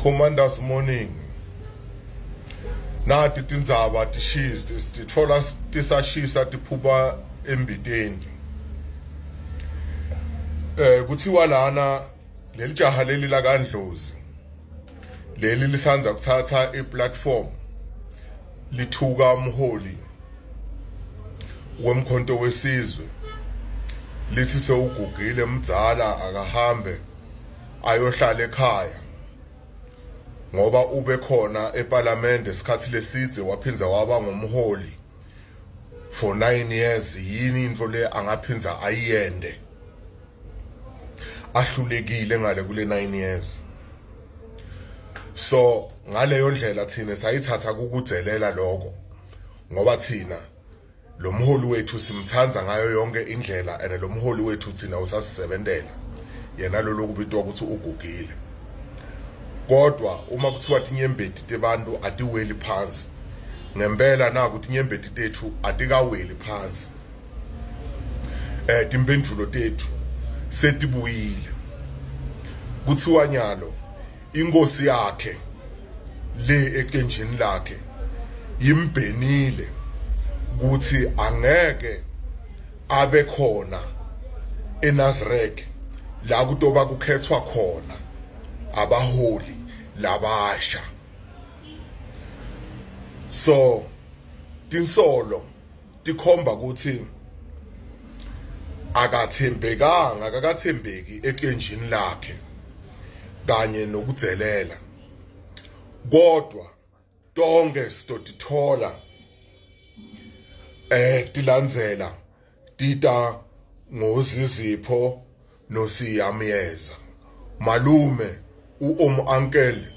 Commanders Morning. Nati tindzaba tishisa sititfola tisashisa tiphuba embiteni. Eh kuthiwa lana leli jaha leli la kaNdlozi leli lisanza kuthatha iplatform lithuka umholi wemkhonto wesizwe lithi sewugugile mdzala akahambe ayohlala ekhaya ngoba ube khona ePalamende isikhathi lesidze waphinza waba ngumholi for 9 years. Yini into le angaphinza ayiyende ahlulekile ngale kule 9 years? So ngaleyo ndlela thina sayithatha kukudzelela lokho, ngoba thina lo mholi wethu simthanda ngayo yonke indlela, and lo mholi wethu thina usasisebentela yena lo lokubitwa ukuthi ugugile. Kodwa uma kuthiwa tinyembeti tebantu atiweli phansi, ngempela naku tinyembeti tethu atikaweli phansi. Timpendulo tethu setibuyile. Kuthiwa nyalo inkosi yakhe le ecenjini lakhe yimbhenile ukuthi angeke abe khona eNazareth la kutoba kukhethwa khona abaholi labasha. So tinsolo tikhomba ukuthi akathembekanga, akakathembeki ecenjini lakhe kanye nokudzelela. Kodwa tonke sitotithola tilandzela tita ngozizipho nosiyamyeza malume uom uncle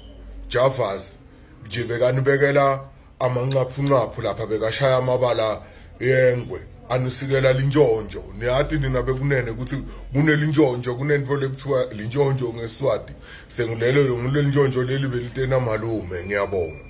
Javas nje bekanibekela amanqaphu lapha, bekashaya amabala yengwe anisikela lintshontsho. Niyati nina bekunene ukuthi kunelintshontsho, kunento lekuthiwa lintshontsho ngeSwati. Sengilelo ngileli ntshontsho leli belitena malume. Ngiyabonga.